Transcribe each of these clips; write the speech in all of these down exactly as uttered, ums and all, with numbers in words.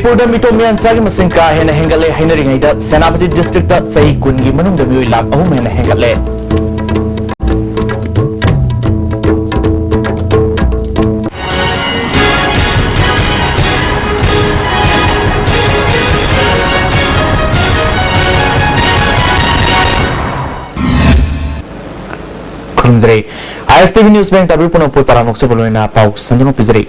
ꯃꯅꯤꯄꯨꯔꯗ ꯃꯤꯇꯣꯞ ꯃꯤꯌꯥꯟꯆꯥꯒꯤ ꯃꯁꯤꯡ ꯀꯥ ꯍꯦꯟꯅ ꯍꯦꯟꯒꯠꯂꯦ ꯍꯥꯏꯅꯔꯤꯉꯩꯗ, ꯁꯦꯅꯥꯄꯇꯤ ꯗꯤꯁꯇ꯭ꯔꯤꯛꯇ ꯆꯍꯤ ꯀꯨꯟꯒꯤ ꯃꯅꯨꯡꯗ ꯃꯤꯑꯣꯏ ꯂꯥꯈ ꯑꯍꯨꯝ ꯍꯦꯟꯅ ꯍꯦꯟꯒꯠꯂꯦ꯫ ꯈꯨꯔꯨꯝꯖꯔꯤ꯫ ꯑꯥꯏ ꯑꯦꯁ ꯇꯤ ꯚꯤ ꯅ꯭ꯌꯨꯁ ꯕꯦꯡ ꯇꯥꯕꯤꯔꯤꯕ ꯄꯨꯝꯅꯃꯛꯄꯨ ꯇꯔꯥꯝꯅ ꯑꯣꯛꯆꯕ ꯂꯣꯏꯅ ꯄꯥꯎ ꯁꯟꯗꯣꯛꯅ ꯄꯤꯖꯔꯤ꯫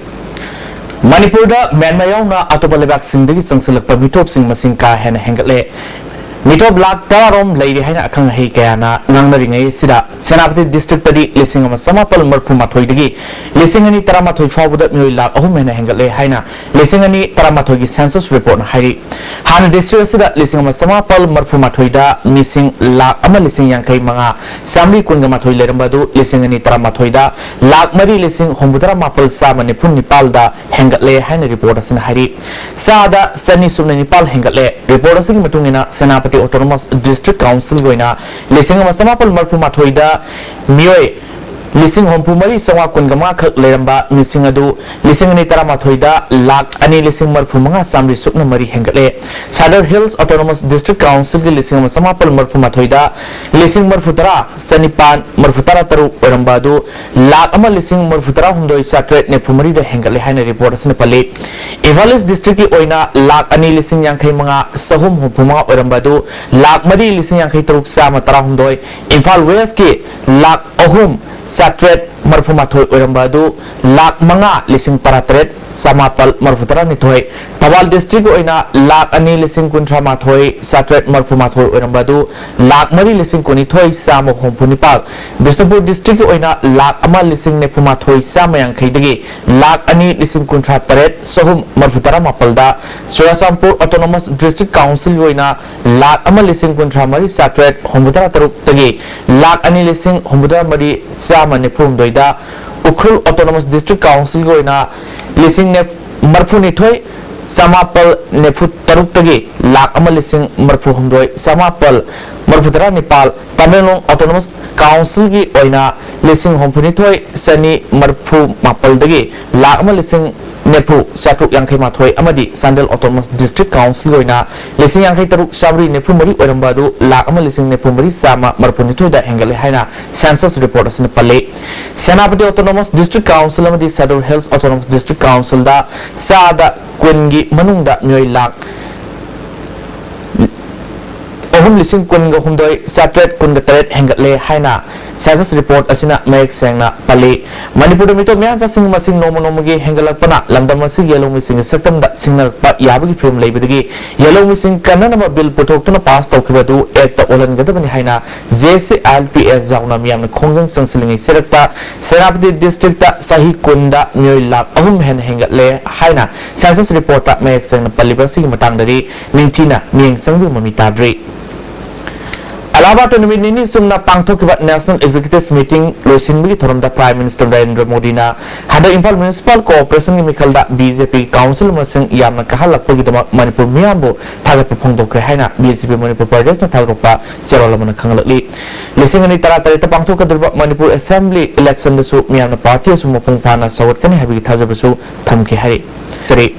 ꯃꯅꯤꯄꯨꯔꯗ ꯃ꯭ꯌꯥꯟꯃꯥꯔ ꯌꯥꯎꯅ ꯑꯇꯣꯞꯄ ꯂꯩꯕꯥꯛꯁꯤꯡꯗꯒꯤ ꯆꯪꯁꯤꯜꯂꯛꯄ ꯃꯤꯇꯣꯞꯁꯤꯡ ꯃꯁꯤꯡ ꯀꯥ ꯍꯦꯟꯅ ꯍꯦꯟꯒꯠꯂꯦ꯫ ꯃꯤꯇꯣꯞ ꯂꯥꯈ ꯇꯔꯥꯔꯣꯝ ꯂꯩꯔꯤ ꯍꯥꯏꯅ ꯑꯈꯪ ꯑꯍꯩ ꯀꯌꯥꯅ ꯉꯥꯡꯅꯔꯤꯉꯩ ꯑꯁꯤꯗ, ꯁꯦꯅꯥꯄꯇꯤ ꯗꯤꯁꯇ꯭ꯔꯤꯛꯇꯗꯤ ꯂꯤꯁꯤꯡ ꯑꯃ ꯆꯃꯥꯄꯜ ꯃꯔꯐꯨ ꯃꯥꯊꯣꯏꯗꯒꯤ ꯂꯤꯁꯤꯡ ꯑꯅꯤ ꯇꯔꯥꯃꯥꯊꯣꯏ ꯐꯥꯎꯕꯗ ꯃꯤꯑꯣꯏ ꯂꯥꯈ ꯑꯍꯨꯝ ꯍꯦꯟꯅ ꯍꯦꯟꯒꯠꯂꯦ ꯍꯥꯏꯅ ꯂꯤꯁꯤꯡ ꯑꯅꯤ ꯇꯔꯥꯃꯥꯊꯣꯏꯒꯤ census reportꯅ ꯍꯥꯏꯔꯤ꯫ ꯍꯥꯟꯅ ꯗꯤꯁꯇ꯭ꯔꯤꯛ ꯑꯁꯤꯗ ꯂꯤꯁꯤꯡ ꯑꯃ ꯆꯃꯥꯄꯜ ꯃꯔꯐꯨ ꯃꯥꯊꯣꯏꯗ ꯃꯤꯁꯤꯡ ꯂꯥꯈ ꯑꯃ ꯂꯤꯁꯤꯡ ꯌꯥꯡꯈꯩ ꯃꯉꯥ ꯆꯥꯃꯔꯤ ꯀꯨꯟꯒ ꯃꯥꯊꯣꯏ ꯂꯩꯔꯝꯕ ꯑꯗꯨ ꯂꯤꯁꯤꯡ ꯑꯅꯤ ꯇꯔꯥꯃꯥꯊꯣꯏꯗ ꯂꯥꯈ ꯃꯔꯤ ꯂꯤꯁꯤꯡ ꯍꯨꯝꯐꯨꯇꯔꯥ ꯃꯥꯄꯜ ꯆꯥꯝꯃ ꯅꯤꯐꯨ ꯅꯤꯄꯥꯜꯗ ꯍꯦꯟꯒꯠꯂꯦ ꯍꯥꯏꯅ ꯔꯤꯄꯣꯔꯠ ꯑꯁꯤꯅ ꯍꯥꯏꯔꯤ꯫ ꯆꯥꯗ ꯆꯅꯤ ꯁꯨꯞꯅ ꯅꯤꯄꯥꯜ ꯍꯦꯟꯒꯠꯂꯦ꯫ ꯔꯤꯄꯣꯔꯠ ꯑꯁꯤꯒꯤ ꯃꯇꯨꯡ ꯏꯟꯅ, ꯁꯦꯅꯥꯄꯇꯤ ꯑꯣꯇꯣꯅꯣꯃꯁ ꯗꯤꯁꯇ꯭ꯔꯤꯛ ꯀꯥꯎꯟꯁꯤꯜꯒꯤ ꯑꯣꯏꯅ ꯂꯤꯁꯤꯡ ꯑꯃ ꯆꯃꯥꯄꯜ ꯃꯔꯐꯨ ꯃꯥꯊꯣꯏꯗ ꯃꯤꯑꯣꯏ ꯂꯤꯁꯤꯡ ꯍꯨꯝꯐꯨ ꯃꯔꯤ ꯆꯥꯝꯃꯉꯥ ꯀꯨꯟꯒ ꯃꯉꯥ ꯈꯛ ꯂꯩꯔꯝꯕ ꯃꯤꯁꯤꯡ ꯑꯗꯨ ꯂꯤꯁꯤꯡ ꯑꯅꯤ ꯇꯔꯥꯃꯥꯊꯣꯏꯗ ꯂꯥꯈ ꯑꯅꯤ ꯂꯤꯁꯤꯡ ꯃꯔꯐꯨ ꯃꯉꯥ ꯆꯥꯝꯃꯔꯤ ꯁꯨꯞꯅ ꯃꯔꯤ ꯍꯦꯟꯒꯠꯂꯦ꯫ ꯁꯗꯔ ꯍꯤꯜꯁ ꯑꯣꯇꯣꯅꯣꯃꯁ ꯗꯤꯁꯇ꯭ꯔꯤꯛ ꯀꯥꯎꯟꯁꯤꯜꯒꯤ ꯂꯤꯁꯤꯡ ꯑꯃ ꯆꯃꯥꯄꯜ ꯃꯔꯐꯨ ꯃꯥꯊꯣꯏꯗ ꯂꯤꯁꯤꯡ ꯃꯔꯐꯨ ꯇꯔꯥ ꯆꯅꯤꯄꯥꯟ ꯃꯔꯐꯨ ꯇꯔꯥ ꯇꯔꯨꯛ ꯑꯣꯏꯔꯝꯕ ꯑꯗꯨ ꯂꯥꯈ ꯑꯃ ꯂꯤꯁꯤꯡ ꯃꯔꯐꯨ ꯇꯔꯥ ꯍꯨꯝꯗꯣꯏ ꯆꯥꯇ꯭ꯔꯦꯠ ꯅꯤꯐꯨ ꯃꯔꯤꯗ ꯍꯦꯟꯒꯠꯂꯦ ꯍꯥꯏꯅ ꯔꯤꯄꯣꯔꯠ ꯑꯁꯤꯅ ꯄꯜꯂꯤ꯫ ꯏꯝꯐꯥꯜ ꯏꯁ ꯗꯤꯁꯇ꯭ꯔꯤꯛꯀꯤ ꯑꯣꯏꯅ ꯂꯥꯈ ꯑꯅꯤ ꯂꯤꯁꯤꯡ ꯌꯥꯡꯈꯩ ꯃꯉꯥ ꯆꯍꯨꯝ ꯍꯨꯝꯐꯨ ꯃꯉꯥ ꯑꯣꯏꯔꯝꯕ ꯑꯗꯨ ꯂꯥꯈ ꯃꯔꯤ ꯂꯤꯁꯤꯡ ꯌꯥꯡꯈꯩ ꯇꯔꯨꯛ ꯆꯥꯝꯃ ꯇꯔꯥꯍꯨꯝꯗꯣꯏ, ꯏꯝꯐꯥꯜ ꯋꯦꯁꯀꯤ ꯂꯥꯈ ꯑꯍꯨꯝ ꯆꯥꯇ꯭ꯔꯦꯠ ꯃꯔꯐꯨ ꯃꯥꯊꯣꯏ ꯑꯣꯏꯔꯝꯕ ꯑꯗꯨ ꯂꯥꯈ ꯃꯉꯥ ꯂꯤꯁꯤꯡ ꯇꯔꯥꯇꯔꯦꯠ ꯆꯃꯥꯄꯜ ꯃꯔꯐꯨ ꯇꯔꯥꯅꯤꯊꯣꯏ, ꯊꯧꯕꯥꯜ ꯗꯤꯁꯇ꯭ꯔꯤꯛꯀꯤ ꯑꯣꯏꯅ ꯂꯥꯈ ꯑꯅꯤ ꯂꯤꯁꯤꯡ ꯀꯨꯟꯊ꯭ꯔꯥ ꯃꯥꯊꯣꯏ ꯆꯥꯇ꯭ꯔꯦꯠ ꯃꯔꯐꯨ ꯃꯥꯊꯣꯏ ꯑꯣꯏꯔꯝꯕ ꯑꯗꯨ ꯂꯥꯈ ꯃꯔꯤ ꯂꯤꯁꯤꯡ ꯀꯨꯟꯅꯤꯊꯣꯏ ꯆꯥꯝꯃ ꯍꯨꯝꯐꯨ ꯅꯤꯄꯥꯜ, ꯕꯤꯁꯅꯨꯄꯨꯔ ꯗꯤꯁꯇ꯭ꯔꯤꯛꯀꯤ ꯑꯣꯏꯅ ꯂꯥꯈ ꯑꯃ ꯂꯤꯁꯤꯡ ꯅꯤꯐꯨ ꯃꯥꯊꯣꯏ ꯆꯥꯝꯃ ꯌꯥꯡꯈꯩꯗꯒꯤ ꯂꯥꯈ ꯑꯅꯤ ꯂꯤꯁꯤꯡ ꯀꯨꯟꯊ꯭ꯔꯥ ꯇꯔꯦꯠ ꯆꯍꯨꯝ ꯃꯔꯐꯨ ꯇꯔꯥ ꯃꯥꯄꯜꯗ, ꯆꯨꯔꯥꯆꯥꯟꯄꯨꯔ ꯑꯣꯇꯣꯅꯣꯃꯁ ꯗꯤꯁꯇ꯭ꯔꯤꯛ ꯀꯥꯎꯟꯁꯤꯜꯒꯤ ꯑꯣꯏꯅ ꯂꯥꯈ ꯑꯃ ꯂꯤꯁꯤꯡ ꯀꯨꯟꯊ꯭ꯔꯥ ꯃꯔꯤ ꯆꯥꯇ꯭ꯔꯦꯠ ꯍꯨꯝꯐꯨ ꯇꯔꯥ ꯇꯔꯨꯛꯇꯒꯤ ꯂꯥꯈ ꯑꯅꯤ ꯂꯤꯁꯤꯡ ꯍꯨꯝꯐꯨ ꯇꯔꯥ ꯃꯔꯤ ꯆꯥꯝꯃ ꯅꯤꯐꯨ ꯍꯨꯝꯗꯣꯏꯗ, ꯎꯈ꯭ꯔꯨꯜ ꯑꯣꯇꯣꯅꯣꯃꯁ ꯗꯤꯁꯇ꯭ꯔꯤꯛ ꯀꯥꯎꯟꯁꯤꯜꯒꯤ ꯑꯣꯏꯅ ꯂꯤꯁꯤꯡ ꯃꯔꯐꯨ ꯅꯤꯊꯣꯏ ꯆꯃꯥꯄꯜ ꯅꯤꯐꯨ ꯇꯔꯨꯛꯇꯒꯤ ꯂꯥꯈ ꯑꯃ ꯂꯤꯁꯤꯡ ꯃꯔꯐꯨ ꯍꯨꯝꯗꯣꯏ ꯆꯃꯥꯄꯜ ꯃꯔꯐꯨ ꯇꯔꯥ ꯅꯤꯄꯥꯜ, ꯇꯃꯦꯡꯂꯣꯡ ꯑꯣꯇꯣꯅꯣꯃꯁ ꯀꯥꯎꯟꯁꯤꯜꯒꯤ ꯑꯣꯏꯅ ꯂꯤꯁꯤꯡ ꯍꯨꯝꯐꯨ ꯅꯤꯊꯣꯏ ꯆꯅꯤ ꯃꯔꯐꯨ ꯃꯥꯄꯜꯗꯒꯤ ꯂꯥꯈ ꯑꯃ ꯂꯤꯁꯤꯡ ꯅꯤꯐꯨ ꯆꯥꯇ꯭ꯔꯨꯛ ꯌꯥꯡꯈꯩ ꯃꯥꯊꯣꯏ ꯑꯃꯗꯤ ꯆꯥꯟꯗꯦꯜ Autonomous District Council ꯑꯣꯏꯅ ꯂꯤꯁꯤꯡ ꯌꯥꯡꯈꯩ ꯇꯔꯨꯛ ꯆꯥꯃꯔꯤ ꯅꯤꯐꯨ ꯃꯔꯤ ꯑꯣꯏꯔꯝꯕ ꯑꯗꯨ ꯂꯥꯈ ꯑꯃ ꯂꯤꯁꯤꯡ ꯅꯤꯐꯨ ꯃꯔꯤ ꯆꯥꯝꯃ ꯃꯔꯤꯐꯨ ꯅꯤꯊꯣꯏꯗ ꯍꯦꯟꯒꯠꯂꯦ ꯍꯥꯏꯅ Census Report ꯑꯁꯤꯅ ꯄꯜꯂꯤ꯫ ꯁꯦꯅꯥꯄꯇꯤ Autonomous District Council ꯑꯃꯗꯤ Sadar Hills Autonomous District Councilꯗ ꯆꯥꯗ ꯀꯨꯟꯒꯤ ꯃꯅꯨꯡꯗ ꯃꯤꯑꯣꯏ ꯂꯥꯈ ꯑꯍꯨꯝ ꯂꯤꯁꯤꯡ ꯀꯨꯟꯒ ꯍꯨꯝꯗꯣꯏ ꯆꯥꯇ꯭ꯔꯦꯠ ꯀꯨꯟꯒ ꯇꯔꯦꯠ ꯍꯦꯟꯒꯠꯂꯦ ꯍꯥꯏꯅ Census Report ꯑꯁꯤꯅ ꯃꯌꯦꯛ ꯁꯦꯡꯅ ꯄꯜꯂꯤ꯫ ꯃꯅꯤꯄꯨꯔꯗ ꯃꯤꯇꯣꯞ ꯃꯤꯌꯥꯟꯆꯥꯁꯤꯡ ꯃꯁꯤꯡ ꯅꯣꯡꯃ ꯅꯣꯡꯃꯒꯤ ꯍꯦꯟꯒꯠꯂꯛꯄꯅ ꯂꯝꯗꯝ ꯑꯁꯤꯒꯤ ꯌꯦꯜꯍꯧꯃꯤꯁꯤꯡꯒꯤ ꯁꯛꯇꯝꯗ ꯁꯤꯡꯅꯔꯛꯄ ꯌꯥꯕꯒꯤ ꯐꯤꯕꯝ ꯂꯩꯕꯗꯒꯤ ꯌꯦꯜꯍꯧꯃꯤꯁꯤꯡ ꯀꯟꯅꯅꯕ bill ꯄꯨꯊꯣꯛꯇꯨꯅ pass ꯇꯧꯈꯤꯕ ꯑꯗꯨ act ꯑꯣꯜꯍꯟꯒꯗꯕꯅꯤ ꯍꯥꯏꯅ J C I L P S ꯌꯥꯎꯅ ꯃꯤꯌꯥꯝꯅ ꯈꯣꯡꯖꯪ ꯆꯪꯁꯤꯜꯂꯤꯉꯩ ꯆꯩꯔꯛꯇ ꯁꯦꯅꯥꯄꯇꯤ districtꯇ ꯆꯍꯤ ꯀꯨꯟꯗ ꯃꯤꯑꯣꯏ ꯂꯥꯈ ꯑꯍꯨꯝ ꯍꯦꯟꯅ ꯍꯦꯟꯒꯠꯂꯦ ꯍꯥꯏꯅ Census Reportꯇ ꯃꯌꯦꯛ ꯁꯦꯡꯅ ꯄꯜꯂꯤꯕ ꯑꯁꯤꯒꯤ ꯃꯇꯥꯡꯗꯗꯤ ꯅꯤꯡꯊꯤꯅ ꯃꯤꯠꯌꯦꯡ ꯆꯪꯕꯤꯕ ꯃꯃꯤ ꯇꯥꯗ꯭ꯔꯤ꯫ ꯑꯂꯥꯍꯥꯕꯥꯗꯇ ꯅꯨꯃꯤꯠ ꯅꯤꯅꯤ ꯆꯨꯝꯅ ꯄꯥꯡꯊꯣꯛꯈꯤꯕ National Executive Meeting ꯂꯣꯏꯁꯤꯟꯕꯒꯤ ꯊꯧꯔꯝꯗ Prime Minister ꯅꯔꯦꯟꯗ꯭ꯔ ꯃꯣꯗꯤꯅ ꯍꯟꯗꯛ Imphal Municipal Corporationꯒꯤ ꯃꯤꯈꯜꯗ B J P council ꯃꯁꯤꯡ ꯌꯥꯝꯅ ꯀꯥꯍꯜꯂꯛꯄꯒꯤꯗꯃꯛ ꯃꯅꯤꯄꯨꯔ ꯃꯤꯌꯥꯝꯕꯨ ꯊꯥꯒꯠꯄ ꯐꯣꯡꯗꯣꯛꯈ꯭ꯔꯦ ꯍꯥꯏꯅ B J P ꯃꯅꯤꯄꯨꯔ ꯄ꯭ꯔꯗꯦꯁꯅ ꯊꯥꯗꯣꯔꯛꯄ ꯆꯦꯔꯣꯜ ꯑꯃꯅ ꯈꯪꯍꯜꯂꯛꯂꯤ꯫ ꯂꯤꯁꯤꯡ ꯑꯅꯤ ꯇꯔꯥꯇꯔꯦꯠꯇ ꯄꯥꯡꯊꯣꯛꯀꯗꯧꯔꯤꯕ ꯃꯅꯤꯄꯨꯔ Assembly electionꯗꯁꯨ ꯃꯤꯌꯥꯝꯅ party ꯑꯁꯨ ꯃꯄꯨꯡ ꯐꯥꯅ ꯁꯧꯒꯠꯀꯅꯤ ꯍꯥꯏꯕꯒꯤ ꯊꯥꯖꯕꯁꯨ ꯊꯝꯈꯤ ꯍꯥꯏꯔꯤ꯫ ꯇꯔꯦꯠ꯫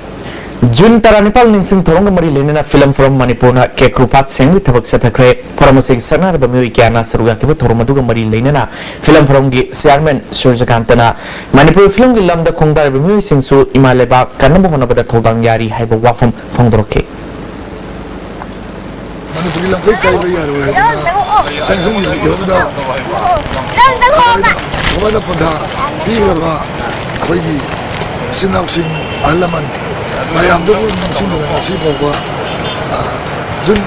ꯖꯨꯟ ꯇꯔꯥꯅꯤꯄꯥꯜ ꯅꯤꯡꯁꯤꯡ ꯊꯧꯔꯝꯒ ꯃꯔꯤ ꯂꯩꯅꯅ Film Forum ꯃꯅꯤꯄꯨꯔꯅ ꯀꯦꯀ꯭ꯔꯨ ꯄꯥꯠ ꯁꯦꯡꯕꯒꯤ ꯊꯕꯛ ꯆꯠꯊꯈ꯭ꯔꯦ꯫ Forum ꯑꯁꯤꯒꯤ ꯁꯛꯅꯥꯏꯔꯕ ꯃꯤꯑꯣꯏ ꯀꯌꯥꯅ ꯁꯔꯨꯛ ꯌꯥꯈꯤꯕ ꯊꯧꯔꯝ ꯑꯗꯨꯒ ꯃꯔꯤ ꯂꯩꯅꯅ Film Forumꯒꯤ chairman ꯁꯨꯔꯖꯀꯥꯟꯇꯅ ꯃꯅꯤꯄꯨꯔꯤ filmꯒꯤ ꯂꯝꯗ ꯈꯣꯡꯗꯥꯔꯤꯕ ꯃꯤꯑꯣꯏꯁꯤꯡꯁꯨ ꯏꯃꯥ ꯂꯩꯕꯥꯛ ꯀꯟꯅꯕ ꯍꯣꯠꯅꯕꯗ ꯊꯧꯗꯥꯡ ꯌꯥꯔꯤ ꯍꯥꯏꯕ ꯋꯥꯐꯝ ꯐꯣꯡꯗꯣꯔꯛꯈꯤ꯫ ꯃꯅꯤꯄꯨꯔꯒꯤ ꯂꯝꯀꯩ ꯀꯥꯏꯕ ꯌꯥꯔꯣꯏ ꯍꯥꯏꯗꯅ ꯆꯪꯁꯤꯟꯈꯤꯕ ꯏꯍꯧꯗ ꯊꯃꯣꯏꯅ ꯄꯣꯟꯊꯥ ꯄꯤꯈ꯭ꯔꯕ ꯑꯩꯈꯣꯏꯒꯤ ꯏꯆꯤꯟ ꯏꯅꯥꯎꯁꯤꯡ, ꯑꯍꯜ ꯂꯃꯟ ꯃꯌꯥꯝꯗꯨꯕꯨ ꯅꯤꯡꯁꯤꯡꯗꯨꯅ ꯉꯁꯤ ꯐꯥꯎꯕ, ꯑ, ꯖꯨꯟ,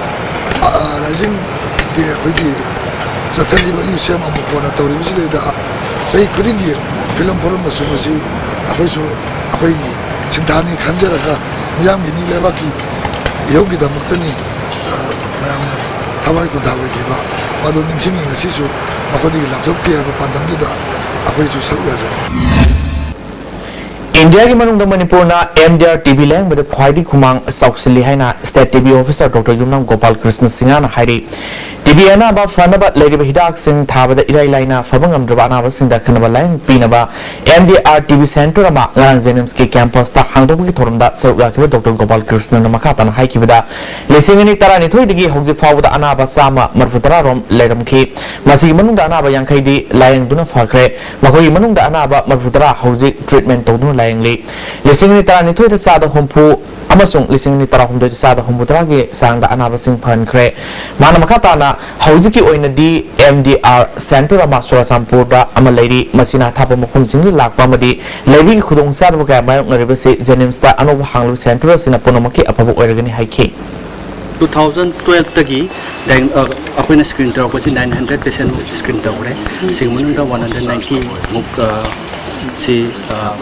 ꯑ, ꯑ, Risingꯒꯤ ꯑꯩꯈꯣꯏꯒꯤ ꯆꯠꯊꯔꯤꯕ ꯏꯌꯨ ꯁꯦꯝ ꯑꯃꯨꯛ ꯀꯣꯟꯅ ꯇꯧꯔꯤꯕꯁꯤꯗꯩꯗ ꯆꯍꯤ ꯈꯨꯗꯤꯡꯒꯤ Film Forumꯅꯁꯨ ꯃꯁꯤ ꯑꯩꯈꯣꯏꯁꯨ ꯑꯩꯈꯣꯏꯒꯤ ꯁꯤꯟꯊꯥꯅꯤ ꯈꯟꯖꯔꯒ ꯃꯤꯌꯥꯝꯒꯤꯅꯤ, ꯂꯩꯕꯥꯛꯀꯤ ꯏꯍꯧꯒꯤꯗꯃꯛꯇꯅꯤ, ꯑ, ꯃꯌꯥꯝꯅ ꯊꯋꯥꯏ ꯄꯣꯟꯊꯥ ꯑꯣꯏꯈꯤꯕ ꯃꯗꯨ ꯅꯤꯡꯁꯤꯡꯉꯤ꯫ ꯉꯁꯤꯁꯨ ꯃꯈꯣꯏꯗꯒꯤ ꯂꯥꯞꯊꯣꯛꯇꯦ ꯍꯥꯏꯕ ꯄꯥꯟꯗꯝꯗꯨꯗ ꯑꯩꯈꯣꯏꯁꯨ ꯁꯔꯨꯛ ꯌꯥꯖꯔꯤ꯫ ꯏꯟꯗꯤꯌꯥꯒꯤ ꯃꯅꯨꯡꯗ ꯃꯅꯤꯄꯨꯔꯅ M D R T B ꯂꯥꯌꯦꯡꯕꯗ ꯈ꯭ꯋꯥꯏꯗꯒꯤ ꯈꯨꯃꯥꯡ ꯆꯥꯎꯁꯤꯜꯂꯤ ꯍꯥꯏꯅ State T B Officer Doctor ꯌꯨꯝꯅꯥꯝ ꯒꯣꯄꯥꯜ ꯀ꯭ꯔꯤꯁꯅ ꯁꯤꯡꯍꯅ ꯍꯥꯏꯔꯤ꯫ ꯇꯤ ꯕꯤ ꯑꯅꯥꯕ ꯐꯅꯕ ꯂꯩꯔꯤꯕ ꯍꯤꯗꯥꯛꯁꯤꯡ ꯊꯥꯕꯗ ꯏꯔꯥꯏ ꯂꯥꯏꯅ ꯐꯕ ꯉꯝꯗ꯭ꯔꯕ ꯑꯅꯥꯕꯁꯤꯡꯗ ꯑꯈꯟꯅꯕ ꯂꯥꯌꯦꯡ ꯄꯤꯅꯕ M D R T B centre ꯑꯃ ꯉꯔꯥꯡ ꯖꯦꯅꯤꯝꯁꯀꯤ ꯀꯦꯝꯄꯁꯇ ꯍꯥꯡꯗꯣꯛꯄꯒꯤ ꯊꯧꯔꯝꯗ ꯁꯔꯨꯛ ꯌꯥꯈꯤꯕ ꯗꯣꯛꯇꯔ ꯒꯣꯄꯥꯜ ꯀ꯭ꯔꯤꯁꯅꯅ ꯃꯈꯥ ꯇꯥꯅ ꯍꯥꯏꯈꯤꯕꯗ, ꯂꯤꯁꯤꯡ ꯑꯅꯤ ꯇꯔꯥꯅꯤꯊꯣꯏꯗꯒꯤ ꯍꯧꯖꯤꯛ ꯐꯥꯎꯕꯗ ꯑꯅꯥꯕ ꯆꯥꯝꯃ ꯃꯔꯤꯐꯨ ꯇꯔꯥ ꯔꯣꯝ ꯂꯩꯔꯝꯈꯤ꯫ ꯃꯁꯤꯒꯤ ꯃꯅꯨꯡꯗ ꯑꯅꯥꯕ ꯌꯥꯡꯈꯩꯗꯤ ꯂꯥꯌꯦꯡꯗꯨꯅ ꯐꯈ꯭ꯔꯦ꯫ ꯃꯈꯣꯏꯒꯤ ꯃꯅꯨꯡꯗ ꯑꯅꯥꯕ ꯃꯔꯤꯐꯨ ꯇꯔꯥ ꯍꯧꯖꯤꯛ ꯇ꯭ꯔꯤꯠꯃꯦꯟ ꯇꯧꯗꯨꯅ ꯂꯥꯌꯦꯡꯂꯤ꯫ ꯂꯤꯁꯤꯡ ꯑꯅꯤ ꯇꯔꯥꯅꯤꯊꯣꯏꯗ ꯆꯥꯗ ꯍꯨꯝꯐꯨ ꯑꯃꯁꯨꯡ ꯂꯤꯁꯤꯡ ꯑꯅꯤ ꯇꯔꯥꯍꯨꯝꯗꯣꯏꯗ ꯆꯥꯗ ꯍꯨꯝꯐꯨꯇꯔꯥꯒꯤ ꯆꯥꯡꯗ ꯑꯅꯥꯕꯁꯤꯡ ꯐꯍꯟꯈ꯭ꯔꯦ꯫ ꯃꯥꯅ ꯃꯈꯥ ꯇꯥꯅ, ꯍꯧꯖꯤꯛꯀꯤ ꯑꯣꯏꯅꯗꯤ ꯑꯦꯝ ꯗꯤ ꯑꯥꯔ ꯁꯦꯟꯇꯔ ꯑꯃ ꯆꯨꯔꯆꯥꯟꯄꯨꯔꯗ ꯑꯃ ꯂꯩꯔꯤ, ꯃꯁꯤꯅ ꯑꯊꯥꯞꯄ ꯃꯐꯝꯁꯤꯡꯗꯒꯤ ꯂꯥꯛꯄ ꯑꯃꯗꯤ ꯂꯩꯕꯒꯤ ꯈꯨꯗꯣꯡꯆꯥꯗꯕ ꯀꯌꯥ ꯃꯥꯌꯣꯛꯅꯔꯤꯕꯁꯤ ꯖꯦꯅꯤꯝꯁꯇ ꯑꯅꯧꯕ ꯍꯥꯡꯂꯤꯕ ꯁꯦꯟꯇꯔ ꯑꯁꯤꯅ ꯄꯨꯝꯅꯃꯛꯀꯤ ꯑꯐꯕ ꯑꯣꯏꯔꯒꯅꯤ ꯍꯥꯏꯈꯤ꯫ ꯇꯨ ꯊꯥꯎꯖꯟ ꯇꯨꯋꯦꯜꯐꯇꯒꯤ ꯗꯥꯏ-, ꯑ, ꯑꯩꯈꯣꯏꯅ ꯁ꯭ꯀ꯭ꯔꯤꯟ ꯇꯧꯔꯛꯄꯁꯤ ꯅꯥꯏꯟ ꯍꯟꯗ꯭ꯔꯦꯗ ꯄꯦꯁꯦꯟꯃꯨꯛ ꯁ꯭ꯀ꯭ꯔꯤꯟ ꯇꯧꯈ꯭ꯔꯦ꯫ ꯁꯤꯒꯤ ꯃꯅꯨꯡꯗ ꯋꯥꯟ ꯍꯟꯗ꯭ꯔꯦꯗ ꯅꯥꯏꯟꯇꯤ ꯃꯨꯛ, ꯑ, ꯁꯤ, ꯑ,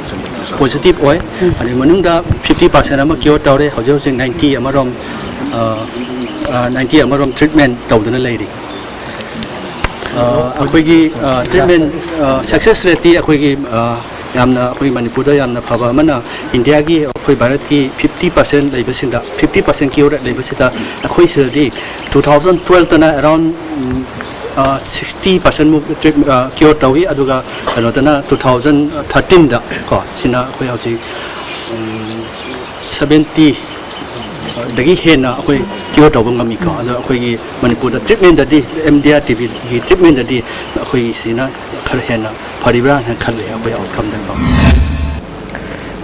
ꯄꯣꯖꯤꯇꯤꯚ ꯑꯣꯏ꯫ ꯑꯗꯨꯒꯤ ꯃꯅꯨꯡꯗ ꯐꯤꯐꯇꯤ ꯄꯥꯔꯁꯦꯟ ꯑꯃ ꯀ꯭ꯌꯣꯔ ꯇꯧꯔꯦ꯫ ꯍꯧꯖꯤꯛ ꯍꯧꯖꯤꯛ ꯅꯥꯏꯟꯇꯤ ꯑꯃꯔꯣꯝ, ꯑ, ꯑ, ꯅꯥꯏꯟꯇꯤ ꯑꯃꯔꯣꯝ ꯇ꯭ꯔꯤꯠꯃꯦꯟ ꯇꯧꯗꯨꯅ ꯂꯩꯔꯤ꯫ ꯑ, ꯑꯩꯈꯣꯏꯒꯤ, ꯑ, ꯇ꯭ꯔꯤꯠꯃꯦꯟ, ꯑ, ꯁꯛꯁꯦꯁ ꯔꯦꯠꯇꯤ ꯑꯩꯈꯣꯏꯒꯤ, ꯑ, ꯌꯥꯝꯅ, ꯑꯩꯈꯣꯏ ꯃꯅꯤꯄꯨꯔꯗ ꯌꯥꯝꯅ ꯐꯕ ꯑꯃꯅ, ꯏꯟꯗꯤꯌꯥꯒꯤ, ꯑꯩꯈꯣꯏ ꯚꯥꯔꯠꯀꯤ ꯐꯤꯐꯇꯤ ꯄꯥꯔꯁꯦꯟ ꯂꯩꯕꯁꯤꯡꯗ, ꯐꯤꯐꯇꯤ ꯄꯥꯔꯁꯦꯟ ꯀ꯭ꯌꯣꯔ ꯔꯦꯠ ꯂꯩꯕꯁꯤꯗ, ꯑꯩꯈꯣꯏ ꯁꯤꯗꯗꯤ ꯇꯨ ꯊꯥꯎꯖꯟ ꯇꯨꯋꯦꯜꯐꯇꯅ ꯑꯦꯔꯥꯎꯟ, ꯎꯝ, ꯑ, ꯁꯤꯛꯁꯇꯤ ꯄꯥꯔꯁꯦꯟꯃꯨꯛ ꯇ꯭ꯔꯤꯠ-, ꯑ, ꯀ꯭ꯌꯣꯔ ꯇꯧꯏ꯫ ꯑꯗꯨꯒ ꯀꯩꯅꯣꯗꯅ ꯇꯨ ꯊꯥꯎꯖꯟ ꯊꯥꯔꯇꯤꯟꯗ ꯀꯣ, ꯁꯤꯅ ꯑꯩꯈꯣꯏ ꯍꯧꯖꯤꯛ, ꯎꯝ, ꯁꯚꯦꯟꯇꯤ ꯗꯒꯤ ꯍꯦꯟꯅ ꯑꯩꯈꯣꯏ ꯀ꯭ꯌꯣꯔ ꯇꯧꯕ ꯉꯝꯃꯤꯀꯣ꯫ ꯑꯗꯣ ꯑꯩꯈꯣꯏꯒꯤ ꯃꯅꯤꯄꯨꯔꯗ ꯇ꯭ꯔꯤꯠꯃꯦꯟꯗꯗꯤ, ꯑꯦꯝ ꯗꯤ ꯑꯥꯔ ꯇꯤ ꯕꯤꯒꯤ ꯇ꯭ꯔꯤꯠꯃꯦꯟꯗꯗꯤ ꯑꯩꯈꯣꯏꯒꯤ ꯁꯤꯅ ꯈꯔ ꯍꯦꯟꯅ ꯐꯔꯤꯕ꯭ꯔꯥ ꯍꯥꯏꯅ ꯈꯜꯂꯤ ꯑꯩꯈꯣꯏ ꯑꯥꯎꯠꯀꯝꯗꯀꯣ꯫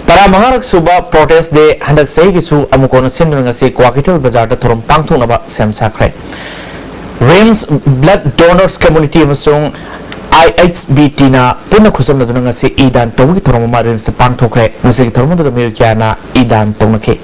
ꯇꯔꯥꯃꯉꯥꯔꯛ ꯁꯨꯕ ꯄ꯭ꯔꯣꯇꯦꯁ ꯗꯦ ꯍꯟꯗꯛ ꯆꯍꯤꯒꯤꯁꯨ ꯑꯃꯨꯛ ꯀꯣꯟꯅ ꯁꯤꯟꯗꯨꯅ ꯉꯁꯤ ꯀ꯭ꯋꯥꯀꯩꯊꯦꯜ ꯕꯖꯥꯔꯗ ꯊꯧꯔꯝ ꯄꯥꯡꯊꯣꯛꯅꯕ ꯁꯦꯝ ꯁꯥꯈ꯭ꯔꯦ꯫ ꯔꯤꯝꯁ ꯕ꯭ꯂꯗ ꯗꯣꯅꯔꯁ ꯀꯝꯃ꯭ꯌꯨꯅꯤꯇꯤ ꯑꯃꯁꯨꯡ ꯑꯥꯏ ꯑꯩꯆ ꯕꯤ ꯇꯤꯅ ꯄꯨꯟꯅ ꯈꯨꯠꯁꯝꯅꯗꯨꯅ ꯉꯁꯤ ꯏ ꯗꯥꯟ ꯇꯧꯕꯒꯤ ꯊꯧꯔꯝ ꯑꯃ ꯔꯤꯝꯁꯇ ꯄꯥꯡꯊꯣꯛꯈ꯭ꯔꯦ꯫ ꯉꯁꯤꯒꯤ ꯊꯧꯔꯝ ꯑꯗꯨꯗ ꯃꯤꯑꯣꯏ ꯀꯌꯥꯅ ꯏ ꯗꯥꯟ ꯇꯧꯅꯈꯤ꯫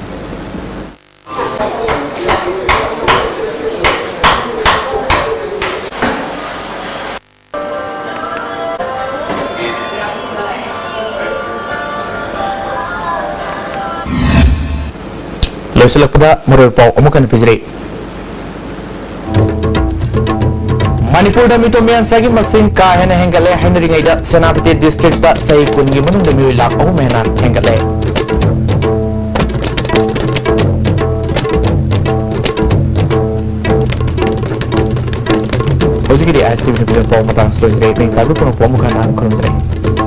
ꯂꯣꯏꯁꯤꯜꯂꯛꯄꯗ ꯃꯔꯨꯑꯣꯏꯕ ꯄꯥꯎ ꯑꯃꯨꯛ ꯍꯟꯅ ꯄꯤꯖꯔꯤ꯫ ꯃꯅꯤꯄꯨꯔꯗ ꯃꯤꯇꯣꯞ ꯃꯤꯌꯥꯟꯆꯥꯒꯤ ꯃꯁꯤꯡ ꯀꯥ ꯍꯦꯟꯅ ꯍꯦꯟꯒꯠꯂꯦ ꯍꯥꯏꯅꯔꯤꯉꯩꯗ ꯁꯦꯅꯥꯄꯇꯤ ꯗꯤꯁꯇ꯭ꯔꯤꯛꯇ ꯆꯍꯤ ꯀꯨꯟꯒꯤ ꯃꯅꯨꯡꯗ ꯃꯤꯑꯣꯏ ꯂꯥꯈ ꯑꯍꯨꯝ ꯍꯦꯟꯅ ꯍꯦꯟꯒꯠꯂꯦ꯫ ꯍꯧꯖꯤꯛꯀꯤꯗꯤ ꯑꯥꯏ ꯑꯦꯁ ꯇꯤ ꯚꯤꯅ ꯄꯤꯖꯕ ꯄꯥꯎ ꯃꯇꯥꯡꯁꯤ ꯂꯣꯏꯁꯤꯜꯂꯦ꯫ ꯅꯪ ꯇꯥꯕꯤꯔꯤꯕ ꯄꯥꯎ ꯑꯃꯨꯛ ꯍꯟꯅ ꯈꯨꯔꯨꯝꯖꯔꯤ꯫